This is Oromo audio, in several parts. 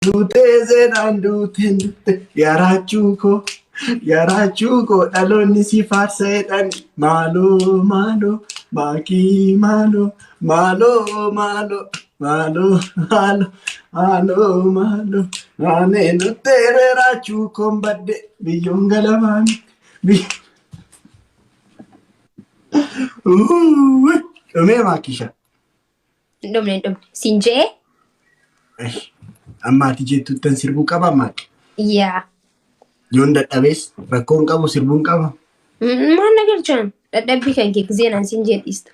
Duutee seenaan duuteen duute yaraachuu koo yaraachuu koo dhaloonni si faarsa jedhan maaloo maaloo maakii maaloo maaloo maaloo maaloo maaloo maaloo maaloo maanee nuttee yaraachuu koon badde biyyoon galamaan dhumee maakisha. Hin dhumne hin dhumne. Siin je'ee? Amma ati jettuttan sirbuu qaba maaki. Yaa. Yoon dadhabees rakkoon qabu sirbuun qaba. Maal na galchaan? Dadhabbii kan kee gizee naan siin jee dhiista.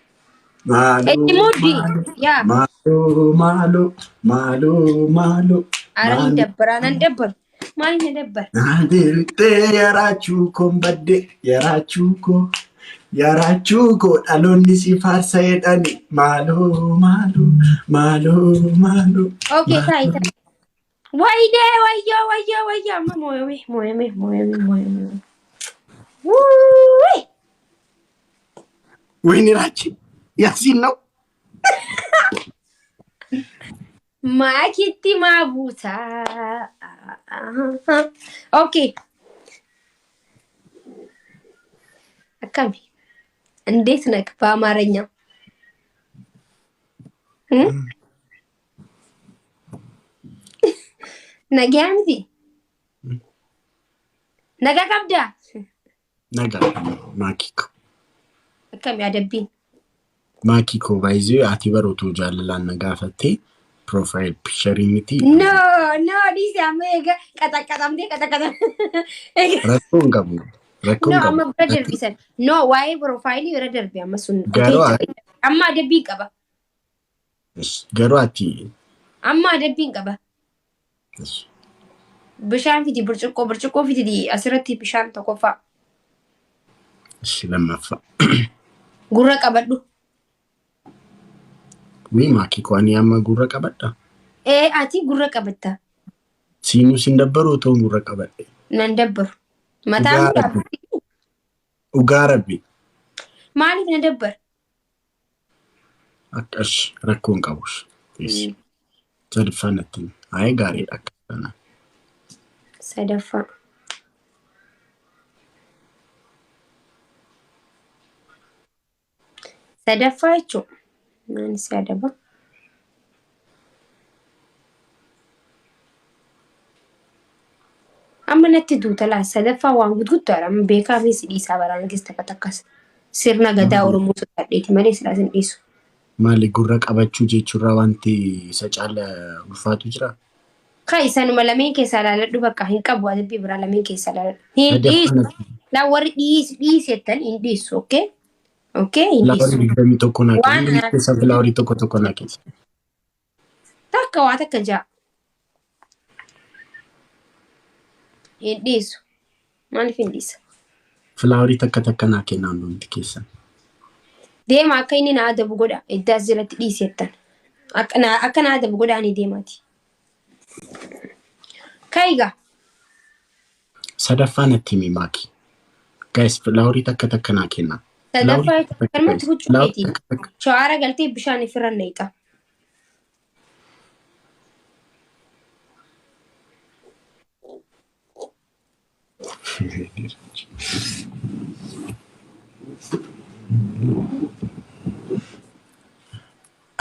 Maaloo Itti muddi. maaloo Yaa. maaloo maaloo maaloo maaloo Ara hin maaloo dabbaraa nan dabbaru. Maaliif na dabbara? Naadirtee yaraachuu koon badde yaraachuu koo yaraachuu koo dhaloonni si faarsa jedhani maaloo maaloo maaloo maaloo Okay, taa'i taa'i. Waynee wayyoo wayyoo wayyoo amma mooyame mooyame mooyame mooyame. Wuuyi! ወይኔ ራቺ ያሲን ነው። Maakitti maa buutaa? Okay. Akkami? እንዴት ነህ? በአማርኛ Nagaa miti? Nagaa qabdaa? Nagaa maakiko. Akkami adabbiin? Maakiko baay'ee ati baruutu jaalalaan na gaafattee profile picture miti. No, no, dhiisi amma eega qaxaqqaxamtee qaxaqqaxam. Rakkoo hin qabu. Rakkoo No, hin qabu. amma bira darbisan. No, waa'ee profaayilii bira darbi amma sun. Garuu Amma adabbiin qaba. Garuu ati Amma adabbiin qaba. Bishaan fidi burcuqqoo burcuqqoo fidi asirratti bishaan tokkoffaa. Lammaffaa. Gurra qabadhu. Wii maakiko ani amma gurra qabadha. Ee ati gurra qabatta. Siinuu sin dabbaru otoo gurra qabadhe. Nan dabbaru. Mataan Dhugaa Rabbi. Dhugaa Rabbi. Maaliif na dabbara? Akkas rakkoo hin qabus. Sadaffaa natti himi. Ayee gaariidha akka sana. Sadaffaa. Sadaffaa jechuun maal si adaba? Amma natti duuta laa sadaffaa waan gudguddaadha. Amma beekaa fi si dhiisaa baraan keessa takka takkas. Sirna gadaa Oromoo sodaadheeti malee silaa sin dhiisu. Maali gurra qabachuu jechuurraa wanti isa caala ulfaatu jira? Kai sanuma lameen keessaa ilaaladhu bakka hin qabu adabbii biraa lameen keessaa ilaaladhu. Hin Sadaffaa dhiisu. natti. Laa warri dhiisi dhiisi jettan hin dhiisu. Okay? Okay hin Filaawarii dhiisu. 21 naa Waan kenni. Hundi keessan filaawarii tokko tokko naa kenni. Takka waa takka ja'a. Hin dhiisu. Maaliif hin dhiisa? Filaawarii takka takka naa kenna hundumti keessan. Deema akka inni na adabu godha. Iddaas jalatti dhiisi jettan. Akka na akka na adabu godha ani deemaati. Kayigaa. Sadaffaa natti himi maaki. Guys filaawarii takka takka naa kenna. Sadaffaa Filaawarii takka takka kanumatti guys. huccuu Filaawarii keetiin takka takka. shawaara galtee bishaan ofirra naqxa.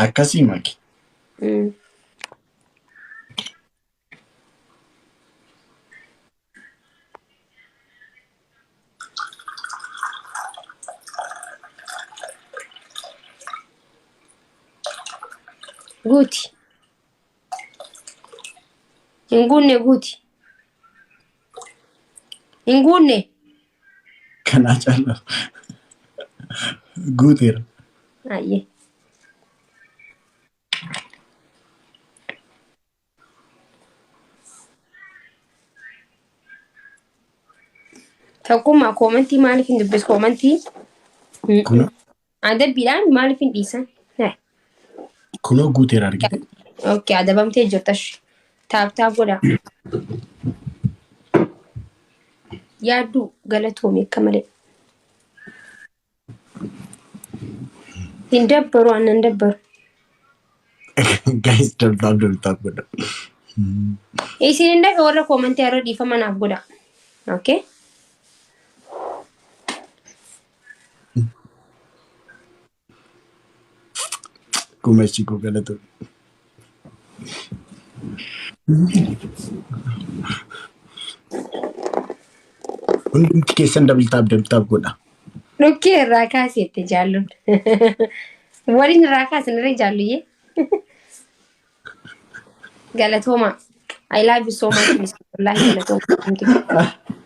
Akkasii maaki. Guuti. Hin guunne guuti. Hin guunne. Kanaa caalaa guuteera. Ayyee. Tokkummaa koomantii maaliif hin dubbisu koomantii? Kunoo Adabbiidhaan maaliif hin dhiisan? Kunoo guuteera argite. Okay, adabamtee jirta. Taap taap godhaa. Yaadduu galatoomi akka malee. Hin dabbaru aannan dabbaru. Guys, double tap double tap godha. Isin hin dhaga warra koomantii har'a dhiifama naaf godha. Okay? Gumachi koo galatoomii. Hundumti keessan double tap double tap godha. Dhukkee irraa kaasi jette jaalluun. Waliin irraa kaasin irra jaalluyyee. Galatooma. I love you so much. Miss. Wallahi galatooma.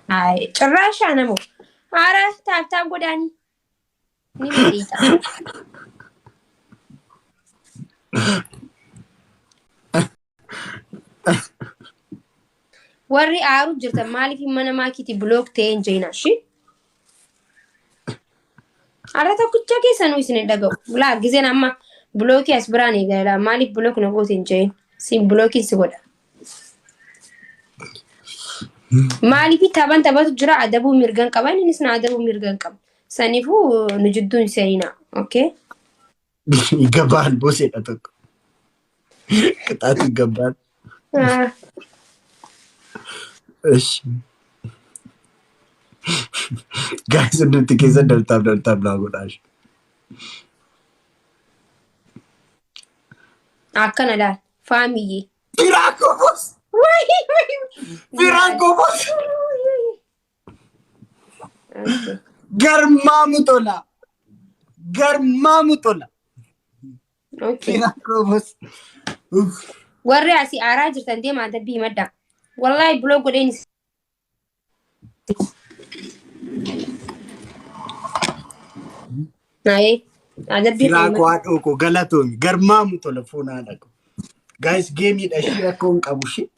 Ay, cirraashaa namoo. Haara tap tap godhaanii. Ni miidha. Warri aaru jirtan maaliif mana maakiitii block ta'ee hin jeenaa ishee? Har'a tokkicha keessanuu isin hin dhaga'u. Laa gizeen amma blockii as biraan eegala. Maaliif block na goote hin jeen? Si blockiin si godha. Maaliif taphan taphatu jira adabuu mirgan qaba innis na adabuu mirgan qaba. Saniifuu nu jidduu hin seeninaa. Okay? Gabaan boseedha tokko. Qixaatu gabaan. Ah, Ish. Guys, hundumti keessan double tap double tap naa godhaa. Akkana laal. Faamiyyee. Firaanko bos! Firaanko bos! Okay. Garmaamu tola! Garmaamu tola! Okay. Firaanko bos! Uff. Warri asii aaraa jirtan deemaa adabbii himadhaa. Wallaahi block godheen isin. Naayee adabbii Firaanko haadhoo koo galatoomi. Garmaamu tola foon haadha koo. Guys, gameiidha ishee rakkoo hin qabu ishee.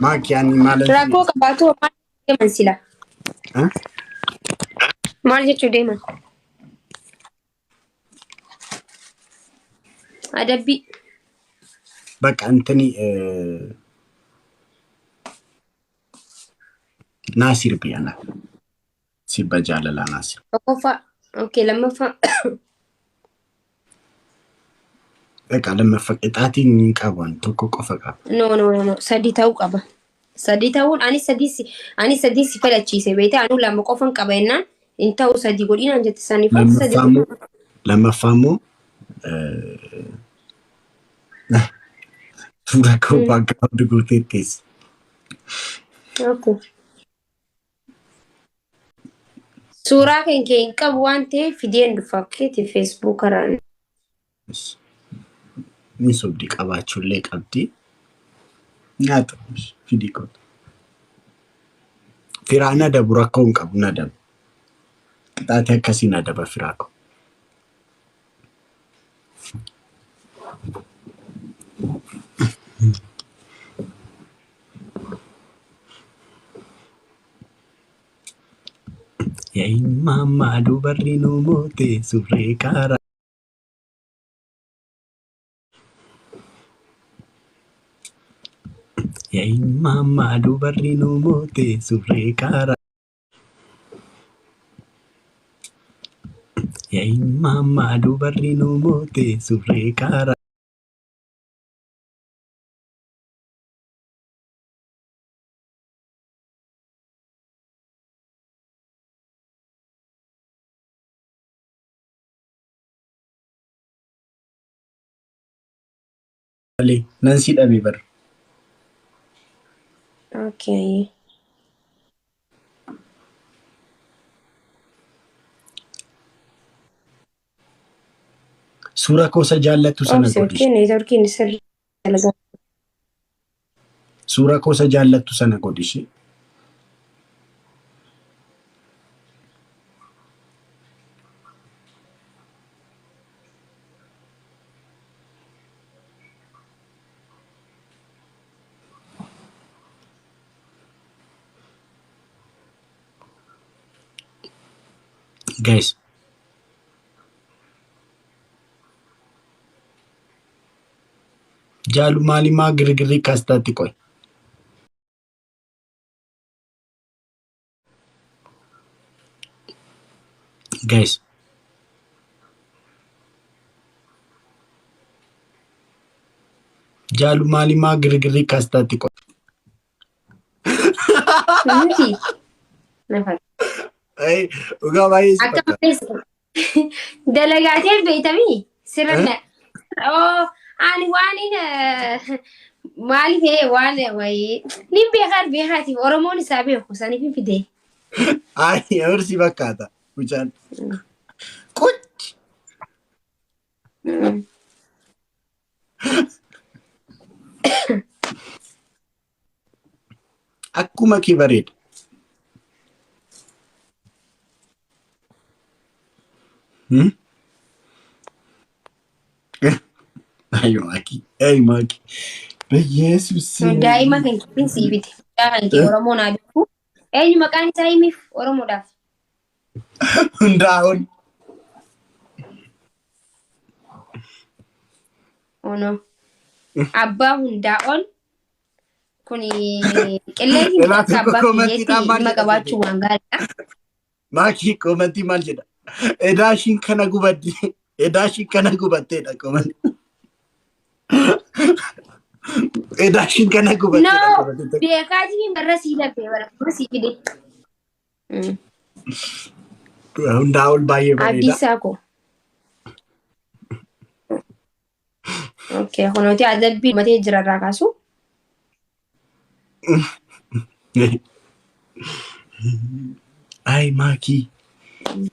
Maaki ani maalan Rakkoo qabaatu maal deeman sila? Huh? Maal jechuu deeman? Adabbii. Bakka Antoni naa sirbi ana. Sirba jaalalaa naa sirbi. Tokkoffaa. Okay, lammaffaa. Egaa lammaffaa qixaatiin hin qabu ani tokko qofa qaba. No, no, no, no. Sadi ta'uu qaba. Sadi ta'uun ani sadii si filachiise beekte anuu lama qofan qaba jennaan hin ta'u sadi godhinaan jette saniif sadi. Lammaffaa immoo suura koo background gootee teesse. Okay. Suuraa kan kee hin qabu waan ta'eef fideen dhufa keeti Facebook irraan. Ni sobdi qabaachuullee qabdi. Nyaata fidii kootu. Firaa na dabu rakkoo hin qabu na dabu. Qixaatii akkasii na daba firaa koo. Yaa dubarri nu moote surree kaara. Yaa dubarri nu moote surree kaara. Yaa dubarri nu moote surree kaara. Nan si dhabe bara. Okay. Suura koo isa jaallattu sana Obsi, godhi. okay, networkiin sirrii dalagaa. Suura koo isa jaallattu sana godhi ishee. Guys, jaalu maalimaa girgirrii kaastaatti qoy. Guys, Jaalu maalimaa girgirrii kaastaatti qofa. Miti. Nafa. Dhugaa baay'ee si Akka fakkaata. malees dalagaatee beektamii sirna. Oo ani waan maaliif waan wayii ni beekaa beekaatiif Oromoon isaa beeku saniif hin fide. Ay, si fakkaata. Mucaan. Qucci. Akkuma kee bareeda. Hmm? Ay, Maaki. Ay, Maaki. Beyyeesus. Daa'ima kan keetiin sii fide. Mucaa kan kee Oromoon haa beeku. Eenyu maqaan isaa himiif Oromoodhaaf? Hundaa'oon. Ono. Abbaa hundaa ol kun qilleensi Ilaa akka tokko abbaa koomentiidhaan kiyyeetti maal ilma jedha qabaachuu waan gaariidha. Maakii koomentii maal jedha? Edaa ishiin kana gubatti. Edaa ishiin kana gubatteedha koomentii. Edaa ishiin kana gubatteedha No, koomentii. beekaa jibiin barra sii lafee bara kuma sii fide. Hundaa ol baay'ee bareeda. Abdiisaa koo. Okay, kunooti adabbii matee jira irraa kaasu. Ay Maakii.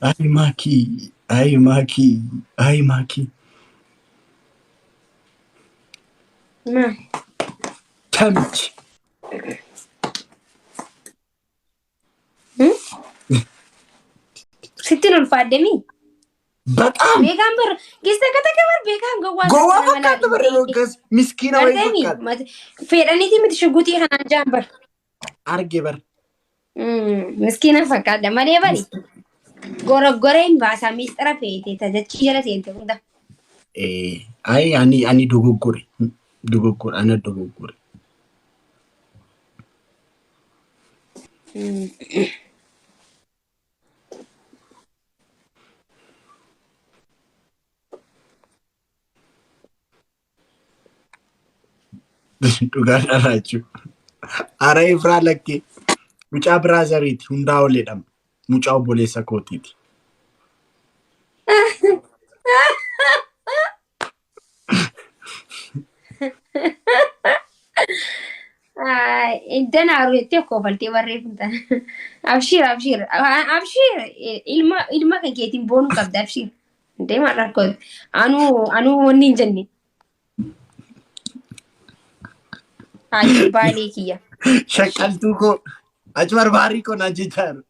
Ay Maakii. Ay Maakii. Ay Maakii. Maal? Tamchi. Sittiin ulfaadde mii? Bataam. Beekaan bar gista akka takka bar beekaan gowwaa Gowwaa nama fakkaata laala. barree akkas miskiina wayii Garteemi fakkaata. fedhaniiti miti shugutii kanaan jaan bar. Arge bar. Miskiina fakkaata malee bari goroggoreen baasaa miistara feete tajachii jala seente hunda. Ay ani dogoggore. Dogoggore ana dogoggore. Dhugaa dhalaa jechuudha. Ara Ifraa lakkee mucaa biraazariiti hundaa ol jedhama. Mucaa obboleessa kootiiti. Iddana aruutti kofaltee barreeffamta. Abshiir abshiir abshiir ilma ilma kan keetiin boonuu qabda abshiir. Deemaa rakkoo anuu anuu wanni hin jenne. Haati baalee kiyya. Shaqqaltuu koo achi barbaarii koo naan jechaa jiru.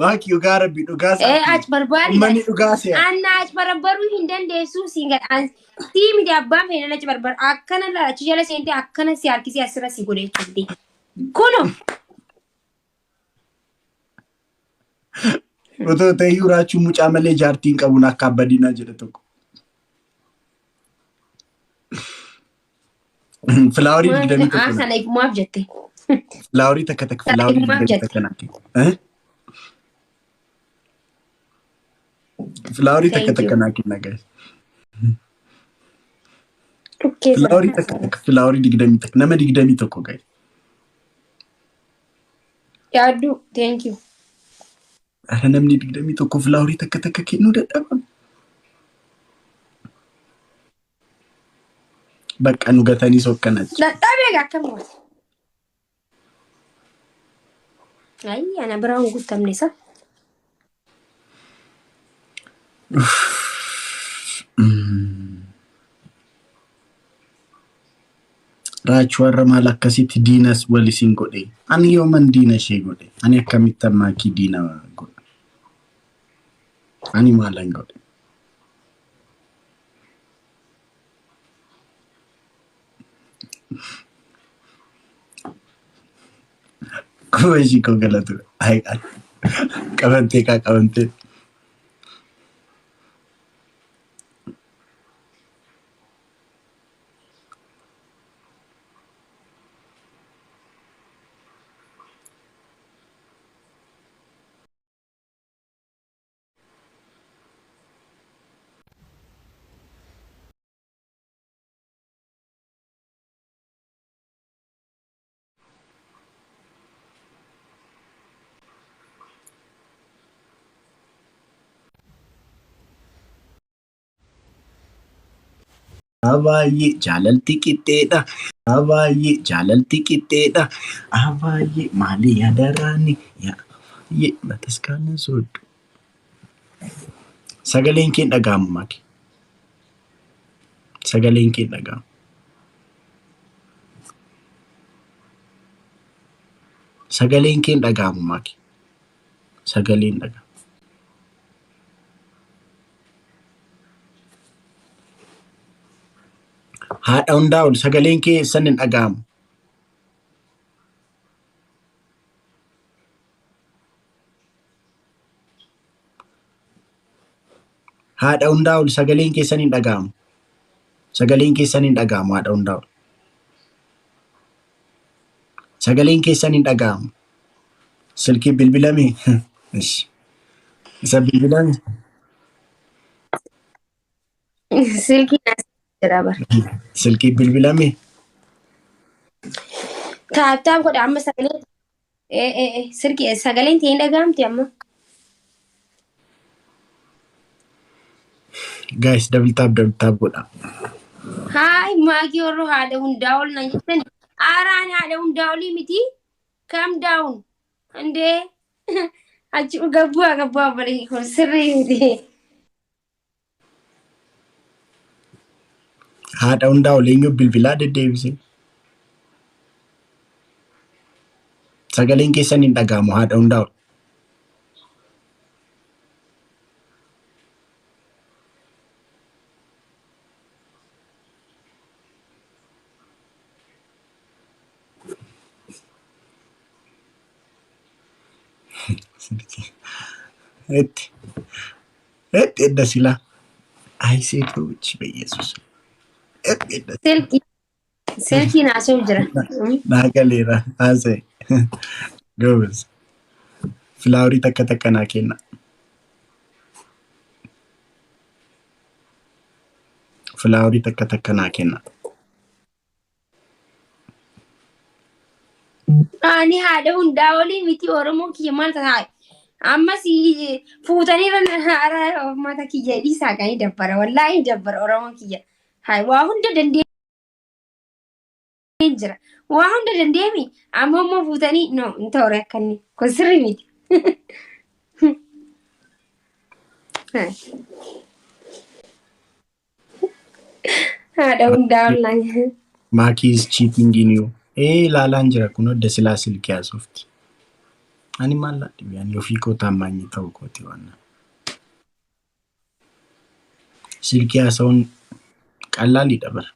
Maaki dhugaa rabbi dhugaa Ee isaati. achi barbaadi. Uummanni dhugaa se'a. Anna achi barbaruu hin dandeessu siin gad sii miti abbaan feenan achi barbar akkana laala achi jala seentee akkana si harkisee asirra si godhe jechuudha. Kuno Otoo ta'ee raachuu mucaa malee jaartii hin qabuun akka abbadiinaa jedhe tokko. Filaawarii 21 na. Kana ifumaaf jette. Filaawarii takka takka filaawarii Ifumaaf digdamii jette. takka naa kenni. Eh? Filaawarii takka Thank you. takka naa kenna guys. Dhukkee Filaawarii takka takka filaawarii 21 nama 21 guys. Yaaddu thank you. Ara namni 21 filaawarii takka takka kennuu dadhaba. Bakka nu gatanii sokkanatti. Dadhabee egaa akkam goota? Ayyi ana biraa hin guutamne isa. Raachuu har'a maal akkasitti diinas wal isin godhe? Ani yooman diina ishee godhe? Ani akkamitti ammaakii diina godha? Ani maalan godhe? Kuma ishii koo galatu. Ay, qabantee kaa qabantee. Baay'ee jaalalti qixxeedha. Baay'ee jaalalti qixxeedha. Baay'ee maali yaadaraani? Baay'ee bataskaana sooddu. Sagaleen kee hin dhaga'amu Maaki. Sagaleen kee hin dhaga'amu. Sagaleen kee hin dhaga'amu Maaki. Sagaleen hin dhaga'amu. Haadha hundaa ol sagaleen kee eessan hin dhaga'amu. Haadha hundaa ol sagaleen keessan hin dhaga'amu. Sagaleen keessan hin dhaga'amu haadha hundaa ol. Sagaleen keessan hin dhaga'amu. Silkii bilbilame. Ish. Isa bilbilame. Silkii naas jira bara. Silkii bilbilame. Taap taap godha amma sagalee. Ee ee ee silkii sagaleen ta'e hin dhaga'amti amma. Guys, double tap, double tap godha. Haay maagii warra haadha hundaa ol nan jettan. Aaraan haadha hundaa olii miti. Calm down. Andee achi gabbu'aa gabbu'aa barii kun sirrii miti. Haadha hundaa ol eenyu bilbilaa deddeebise. Sagaleen keessan hin dhaga'amu haadha hundaa ol. Itti. Itti edda silaa. Ay seetoች በኢየሱስ itti edda. Silkii silkiin haasa'u jira. Naa galeera haasa'e. Goobas. Filaaworii takka takka naa kenna. Filaaworii takka takka naa kenna. Ani haadha hundaa olii miti Oromoo kiyya maal ta'a? Ammas fuutanii hara uummata kiyya dhiisaa kan dabbara. Wallaahi dabbara Oromoo kiyya. Haa waa hunda dandeenye jira. Waa hunda dandeemi. Amma immoo fuutanii no hin ta'u akkanni. Kun sirrii miti. Haadha hundaa wallaahi. Maakii is cheating in you. Ee ilaalaan jira kun hodda silaa silkii haasofti. Ani maal laadhibe ani ofii koo taammaanyi ta'u kooti waan. Silkii haasa'uun qallaaliidha bara.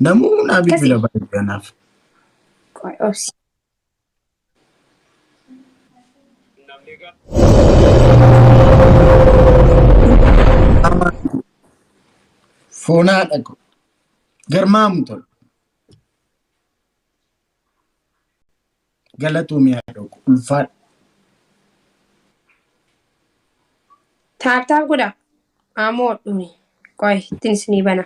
Namuu naa bilbila baay'ee kanaaf. Qoy obsi. Foonaa dhaqu. Garmaamu tolu. Galatoomi haadha koo ulfaadhu. Taap taap godha. Amoo dhumi. Qoy ittiin isinii bana.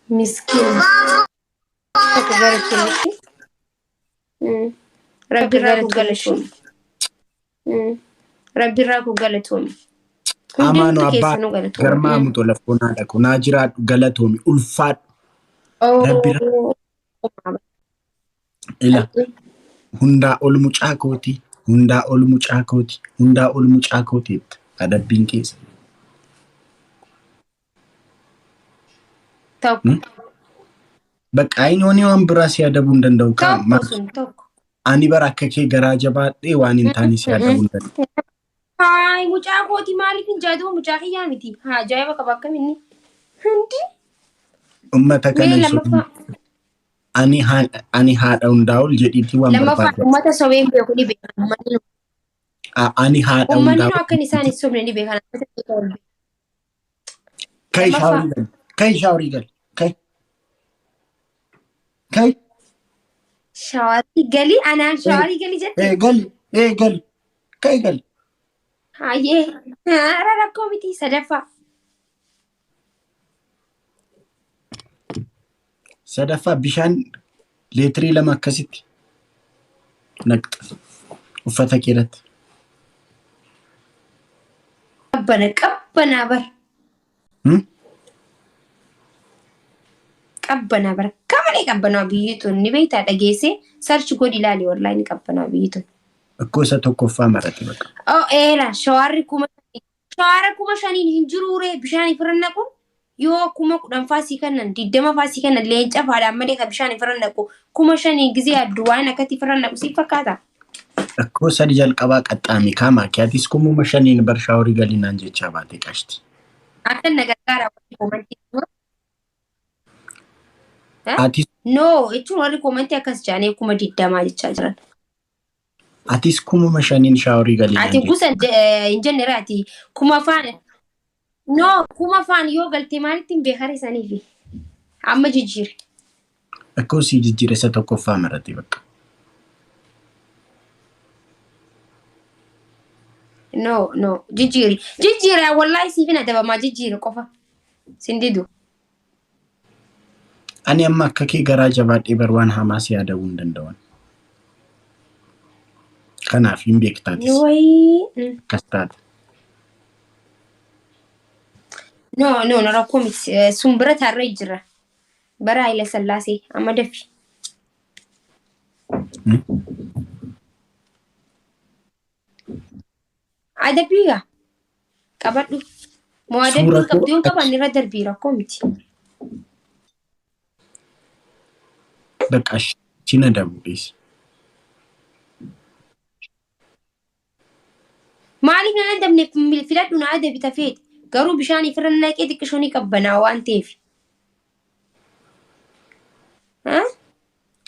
Miskiin. Tokko galatoomi. Rabbi irraa ku galatoomi. Rabbi irraa ku galatoomi. Amaanu Hundumtu abbaa keessanuu galatoomi. garmaamu tola foonaa dhaqu naa jiraadhu galatoomi ulfaadhu. Rabbi Oh. ila hundaa ol mucaa kooti hundaa ol mucaa kooti hundaa ol mucaa kooti jetta adabbiin keessa. Tokko. Bakka ayinooni waan biraa si adabuu hin danda'u Tokko sun tokko. Ani bara akka kee garaa jabaadhee waan hin taane si adabuu hin danda'u. Haay mucaa kooti maaliif hin jaatu mucaa kiyyaa miti. Haa ajaa'iba qaba akkam inni. Hundi. Uummata kana Mee hin sobu. lammaffaa. Ani haadha hundaa ol jedhiitii waan Lammaffaa barbaadu. uummata sobee hin beeku ni beeka. Uummanni nu- Ani haadha Uummanni hundaa nu akka isaan hin sobne ni beeka. Uummata beeka ol beeka. Kai Lammaffaa. shaaworii gali. Kai shaaworii gali. Kai. Kai. Shaawarii gali anaan shaawarii gali jette. Ee gali. Ee gali. Kai gali. Hayyee. Haara rakkoo miti sadaffaa. Sadaffaa bishaan Leetirii 2 akkasitti naqxa uffata kee irratti. Qabbana qabbanaa bar. Qabbanaa bar. Kamalee qabbanaa biyyi tun ni beektaa dhageessee sarchi godhi ilaali wallahi ni qabbanaa biyyi tun. Akkoo isa tokkoffaa marate bakka. Oh eela shawarri 5000 shawara 5000n hin jiruuree bishaan ifirra naquun yoo 10,000 faa sii kennan 20 faa sii kennan leenca faadhaan malee kan bishaan ifirra naqu 5000n gizee addu waan akkatti ifirra naqu siif fakkaata. Akkoo sadi jalqabaa qaxxaami kaa maakiyaatis 5000n bar shaaworii galinaan jechaa baate qashti. Akka na gargaara warri koomantii dura. Atis No jechuun warri koomantii akkas jedhanii 20,000 jechaa jiran. Atis 5000n shaaworii galinaan Ati jechaa. gusa hin jenne ati kuma faan no kuma faan yoo galte maalitti hin beekare saniifi amma jijjiire. Akkoo sii jijjiire isa tokkoffaa marate bakka. No no jijjiiri jijjiira wallahi siifin adabamaa jijjiiri qofa sin didu. Ani amma akka kee garaa jabaadhee bar waan hamaa si yaada'uu hin danda'an. Kanaaf hin beektaatis Wayii. akkas taate. No no no rakkoo miti sun bira taarree jira. Bara Haayila Sallaasee amma dafi. Adabbiigaa qabadhu. Moo Suura adabbii koo qabdu yoo qaban irra darbii rakkoo miti. Bakka sin adabu dhiisi. Maaliif nan adabne filadhu na adabi tafeeti. Garuu bishaan ifirra naqee xiqqishoo ni qabbanaa waan ta'eef.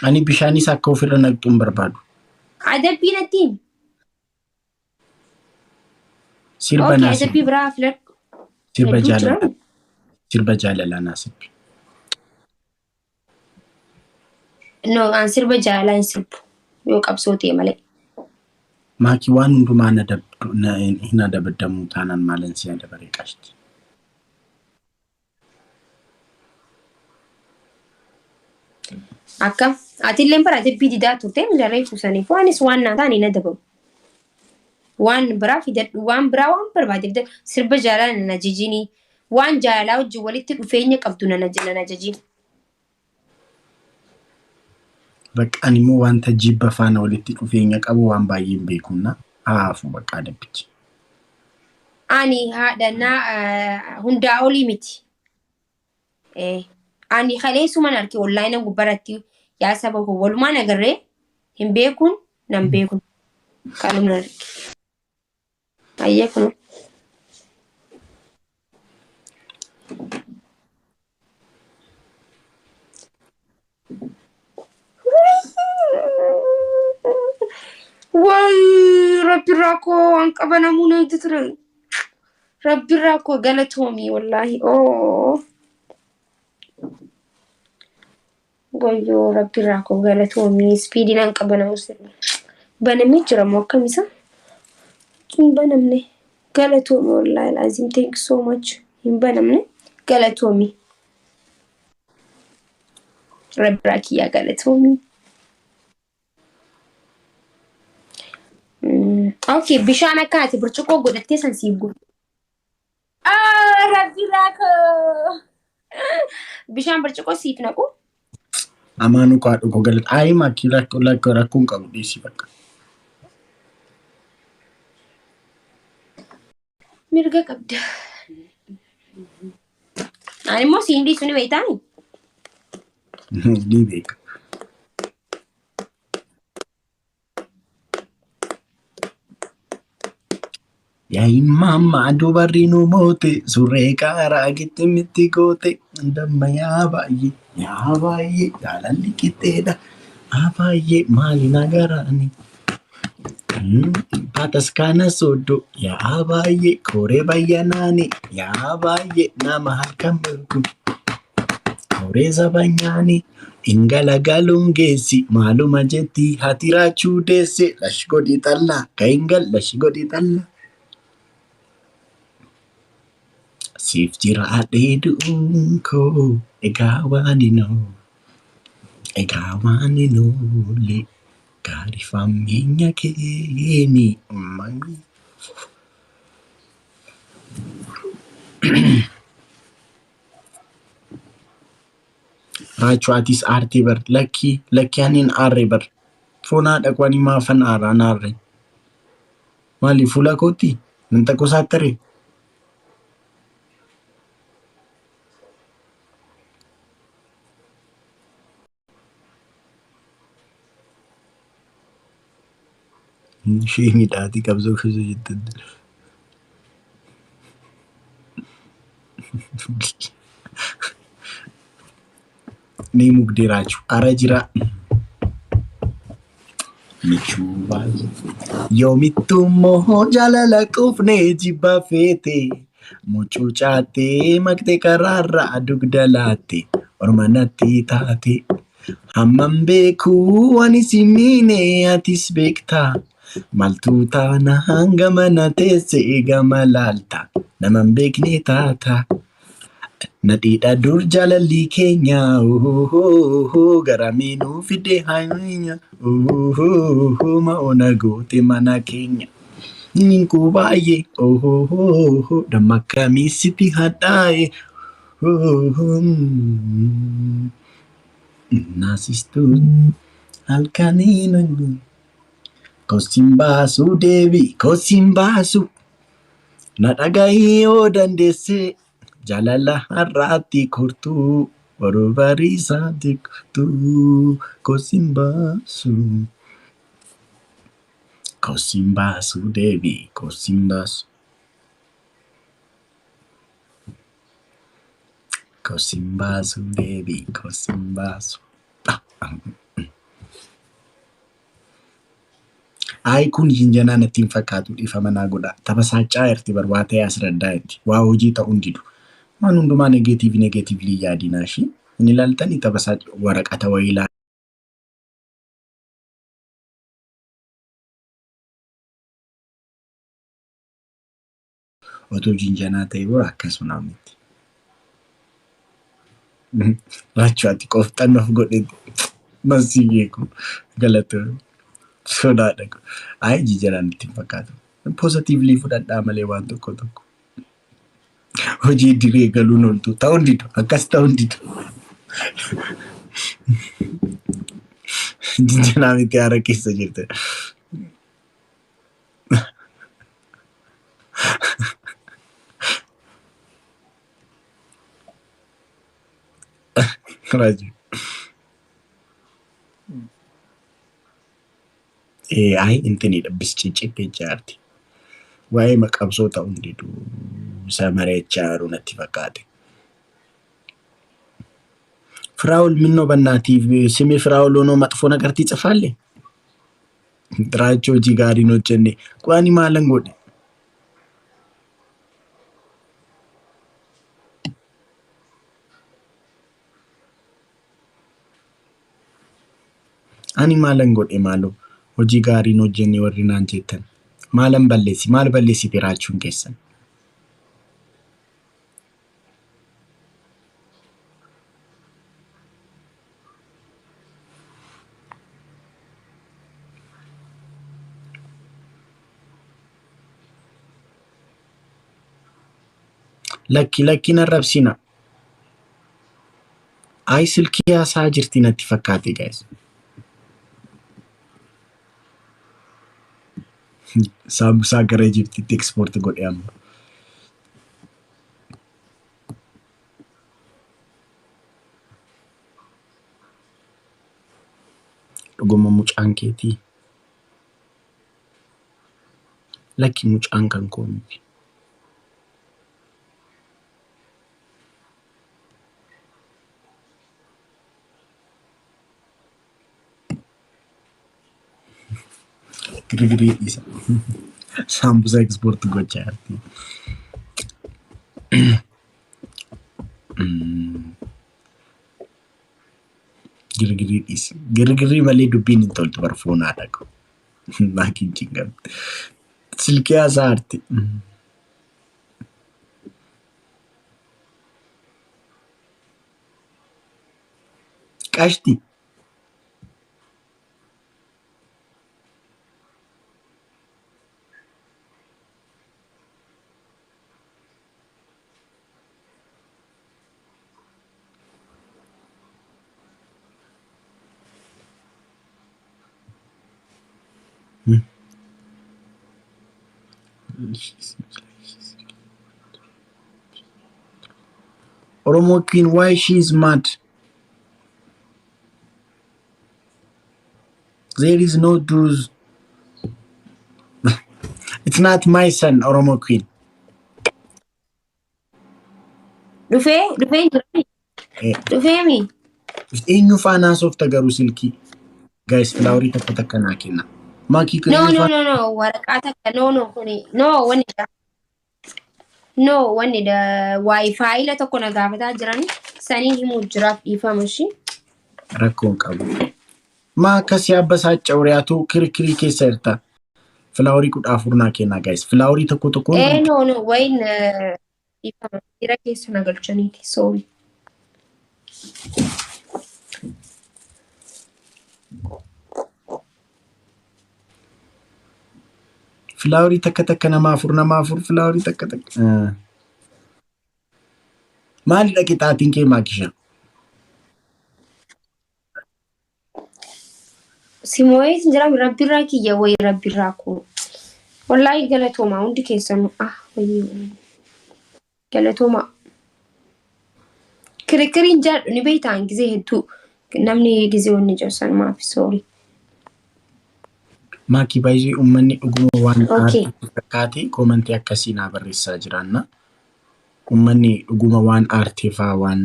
Ani bishaanis akka ofirra naqxu hin barbaadu. Adabbii natti himi. Sirba Okay, naa sirbi. adabbii biraa filadhu. Sirba Hedduu jira. jaalalaa. Sirba jaalalaa naa sirbi. No, an sirba jaalalaa hin sirbu. Yoo qabsoo ta'e malee. Maakii waan hundumaa na dabdu na hin adabdamuu taanaan maalan si adabaree qashti. Akkam. Atilleen bara adabbii didaa turte miidharee fuusaniif waanis waan naa taane hin adabamu. Waan biraa fidadhu waan biraa waan barbaade fidadhu sirba jaalalaa nan ajajinii waan jaalalaa wajjin walitti dhufeenya qabdu nan ajajin. Bakka ani immoo wanta jibba faana walitti dhufeenya qabu waan baay'ee hin beekunna. Haafu bakka adabbichi. Ani haadha naa hundaa olii miti. Ani kaleessuman arge onlaayina gubbaratti yaa saba koo walumaan agarree hin beekuun nan beekun kanuma arge. Ayyee kun. Wayi rabbi rakkoo waan qabanamuu na ture. Rabbi rakkoo galatoomii wallaahi. Oo. Wayyoo rabbi rakkoo galatoomii ispiidiin an qabanamu banamee jira moo akkam isa? Hin banamne. Galatoomii wallaahi laazim thank you so much. Hin banamne galatoomii. Rabbi rakkiyyaa galatoomii. Okay, bishaan akka ati burcuqqoo godhattee san siif guutu. Ah, rabbi rakkoo. Bishaan burcuqqoo siif naqu. Amaanuu koo haadha koo galata. Ayi maakii rakkoo rakkoo rakkoo hin qabu dhiisi bakka. Mirga qabda. Ani immoo siin dhiisu ni beektaani? Ni beeka. Yaa'immaa dubarri nu moote surree qaaraa gittimitti goote damma yaa baay'ee yaa baay'ee jaalalli qixxeedha yaa baay'ee maali nagaraani. Bataskaana sooddoo yaa baay'ee koree bayyanaani yaa baay'ee nama halkan beeku. Koree sabanyaani ingalagaluun geessi maaluma jetti hati raachuu deesse lash godhi xallaa kaingal lash godhi xallaa. Siif jiraadhee du'uun koo egaa waan hin Egaa waan hin oolle gaarii fammeenya keeni. Uummanni. Raachuu atis aartee bar lakkii lakkii ani hin aarre bar foon haadha koo ani maafan aara an aarre maali fuula kootti nan takkosaattare. Ishee miidhaatii qabsoo keessa jettan. Ni mugdee raachuu ara jira. Michuu baay'ee. Yoomittuu immoo jaalala quufnee jibba feete. Mucucaattee maqtee karaarraa dugda laatte. Orma natti taate. Hammam beekuu ani si miine atis beektaa. Maltuu taana hanga mana teesse gama laalta. Nama hin beekne taata. Nadhiidha dur jaalalli keenya garamii nuu fide haanya ma'oona goote mana keenya. Ninkuu baay'ee damma akkamii sitti hadhaa'e naasistuu halkaniin kosiin baasuu deebii kosiin baasuu na dhagahii yoo dandeesse. Jaalala har'aatti kortuu boruu bariisaatti kortuu kosiin baasu. Kosiin baasu deebii kosiin baasu. Kosiin baasu deebii kosiin baasu. Ayi kun jinjanaa natti hin fakkaatu dhiifama naa godha. Tabasaacaa jirti bar waa ta'e as raddaa jetti. Waa hojii ta'uu hin didu. Waan hundumaa negative negatively yaadinaa ishii. Hin ilaaltanii tabasaac waraqata wayii ilaalaa. Otoo jinjanaa ta'e bor akkasuma miti. Raachuu ati qofxan of godhetti masii beeku galatoon sodaadha. Ayi jinjanaa natti hin fakkaatu. Positively fudhadhaa malee waan tokko tokko. Hojii diree galuun ooltu ta'uu hin didu akkas ta'uu hin didu. Jinjanaa miti haara keessa jirte. Raajuu. Ayi intinidha biscicitti jaarti. Waa'ee maqabsoo ta'uu hin didu. Isa mari'achaa jiru natti fakkaate. ፍራውል ምነው በእናትህ ስሜ ፍራውል ሆኖ መጥፎ ነገር ትጽፋለህ? Raachuu hojii gaarii hin hojjenne. Qo'anii maalan godhe? Ani maalan godhe maaloo? Hojii gaarii hin hojjenne warri naan jettan. Maalan balleessi? Maal balleessite raachuun keessan? Lakki lakki nan rabsina. Ayi silkii haasaa jirti natti fakkaate guys. Saambusaa gara Ijiptiitti export godhe amma. Dhuguma mucaan keetii. Lakki mucaan kan koo miti. Girgirii dhiisa. Saambusaa export gochaa jirti. Girgirii dhiisi. Girgirii malee dubbiin hin toltu bar foon haadha koo. Maakiin cinqamte. Silkii haasaa arti. Qashti. Oromo Queen, why she is mad? There is no truth. It's not my son, Oromo Queen. Dhufee dhufee hin jiru. Dhufee mi? Eenyu faana haasofta garuu silkii? Guys, flowerii takka takka naa kenna. Maakii No, eenyu no, faana? no, no. Waraqaa takka. No, no, kuni. No, wanni dha. No, wanni dha. Waayifaayiila tokko na gaafataa jiran saniin himuu jiraaf dhiifama ishii. Rakkoon qabu. Maa akkasii abbasaa cawriyaatu kirkirii keessa jirta. Flowerii 14 naa kenna guys. Flowerii tokko tokko Eh, no, no. Wayin dhiifama. Dhiira keessa na galchaniiti. Sorry. Flowerii takka takka nama afur nama afur flowerii takka takka. Maalidha qixaatiin kee maakisha? Simooyee hin jiraam rabbirraa kiyya wayi rabbirraa koo. Wallaahi galatoomaa hundi keessanuu. Ah, wayyee. Galatoomaa. Kirikiriin jaadhu ni beektaan gizee hedduu namni gizee wanni jiru sanumaaf sorry. Maakii baay'ee uummanni dhuguma waan Okay. aartii fakkaate commentii akkasii naa barreessaa jiranna. Uummanni dhuguma waan aartee fa'aa waan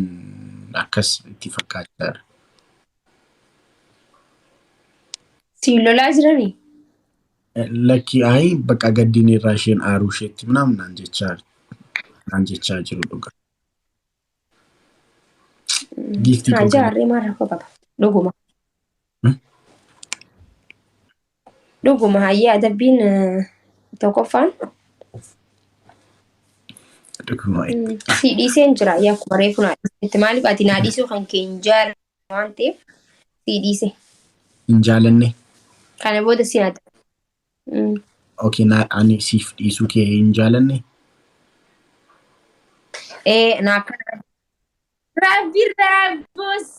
akkas itti fakkaachaa jira. Siin lolaa jiranii? Lakki ayi bakka gaddiin irraa isheen aaruu isheetti ምናምን naan jechaa jiru dhuga. Giiftii Haa koo kana. jaarree maal rakkoo qaba? Dhuguma. Dhuguma hayyee adabbiin tokkoffaan Dhuguma. Si dhiiseen jira yaa akkuma reefu naa dhiisetti maaliif ati naa dhiisuu kan kee hin jaallanne waan ta'eef si dhiise. Hin jaalanne. Kana booda si adabu. Okay, na ani siif dhiisuu kee hin jaalanne. Ee naa kana Rabbi rabbus.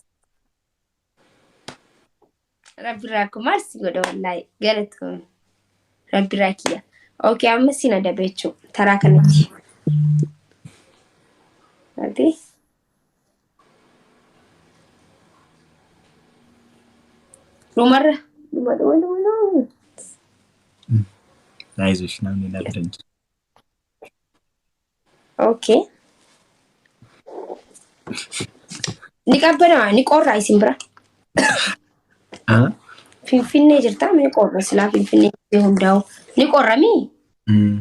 Rabbi rakkoo maal si godha wallaahi galatoomii. Rabbi rakkiyya. Okay, amma sin adabe jechuudha taraa kanatti. Ati? Dhumarra. Dhuma dhuma dhuma dhuma. አይዞሽ namni na bira hin jiru. Okay. Ni qabbanaa ni qorraa isin bira. Ah? Finfinnee jirtaa ni qorra silaa Finfinnee hundaa'u. Ni qorra mii? Mm.